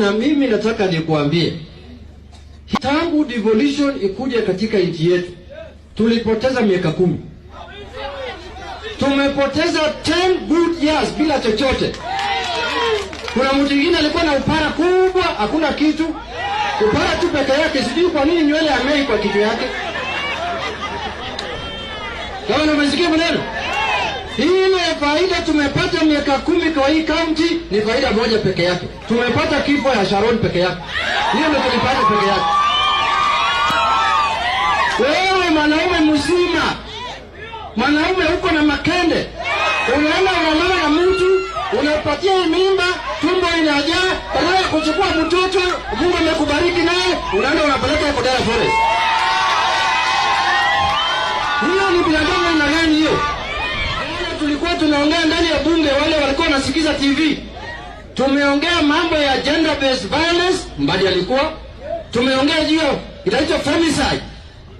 Gavana, mimi nataka nikuambie, tangu devolution ikuje katika nchi yetu tulipoteza miaka 10. Tumepoteza 10 good years bila chochote. Kuna mtu mwingine alikuwa na upara kubwa, hakuna kitu, upara tu peke yake, sijui kwa nini nywele hamei kwa kichwa yake. Kama umesikia maneno ile, faida tumepata miaka 10 kwa hii county ni faida moja peke yake. Tumepata kifo ya Sharon peke yake, hiyo ndio tulipata peke yake. Wewe mwanaume mzima, mwanaume uko na makende, unaenda unalala na mtu, unapatia mimba, tumbo inajaa, badala ya kuchukua mtoto Mungu amekubariki naye, unaenda unapeleka Kodera Forest. Hiyo ni binadamu aina gani hiyo? Jana tulikuwa tunaongea ndani ya bunge, wale walikuwa wanasikiza TV, tumeongea mambo ya gender based violence, Mbadi alikuwa, tumeongea juu ya inaitwa femicide,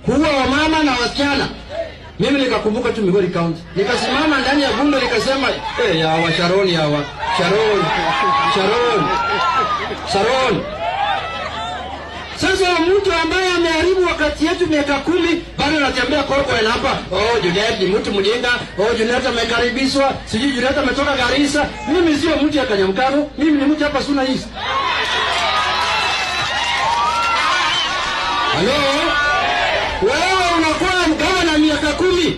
kuua wamama na wasichana. Mimi nikakumbuka tu Migori County, nikasimama ndani ya bunge nikasema, eh, ya wa Sharon, ya wa Sharon, Sharon, Sharon. Sasa mtu ambaye ameharibu wakati yetu miaka 10 bado anatembea Korkoen hapa. Oh, Junet ni mtu mjinga. Oh, Junet amekaribishwa. Sijui Junet ametoka Garissa. Mimi sio mtu ya Kanyamkago. Mimi ni mtu hapa Suna East. Halo? Wewe unakuwa gavana miaka 10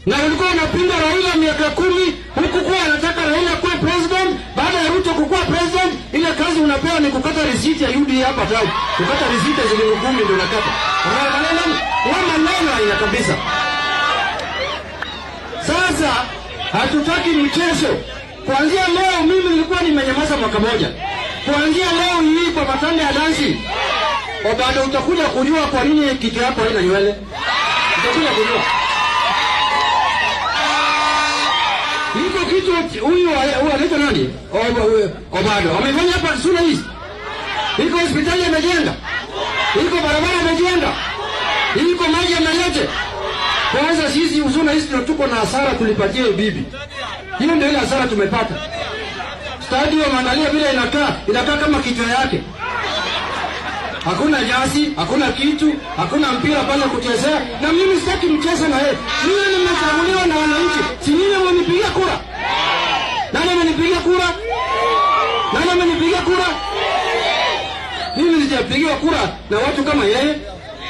na ulikuwa unapinga Raila miaka 10, huku kuwa anataka Raila kuwa president. Baada ya Ruto kukuwa president, ile kazi unapewa ni kukata risiti ya UDA hapa town, kukata risiti ya shilingi 10 ndio unakata. Maneno maneno haina kabisa. Sasa hatutaki mchezo. Kuanzia leo, mimi nilikuwa nimenyamaza mwaka moja. Kuanzia leo hii kwa matanga ya dansi, Obado, utakuja kujua kwa nini kichwa yako haina nywele. Utakuja kujua. Iko kitu huyu huyu anaitwa nani? Obado. Amefanya hapa Suna East. Iko hospitali amejenga. Iko barabara amejenga. Iko maji amelete. Kwanza sisi Suna East ndio tuko na hasara tulipatia hiyo bibi. Hiyo ndio ile hasara tumepata. Stadium angalia vile inakaa, inakaa kama kichwa yake. Hakuna nyasi, hakuna kitu, hakuna mpira pale kuchezea. Na mimi sitaki mchezo na yeye. Mimi nimechaguliwa na wananchi. Si nyinyi mmenipigia kura? Nani amenipigia kura? Nani amenipigia kura? Mimi sijapigiwa kura na watu kama yeye.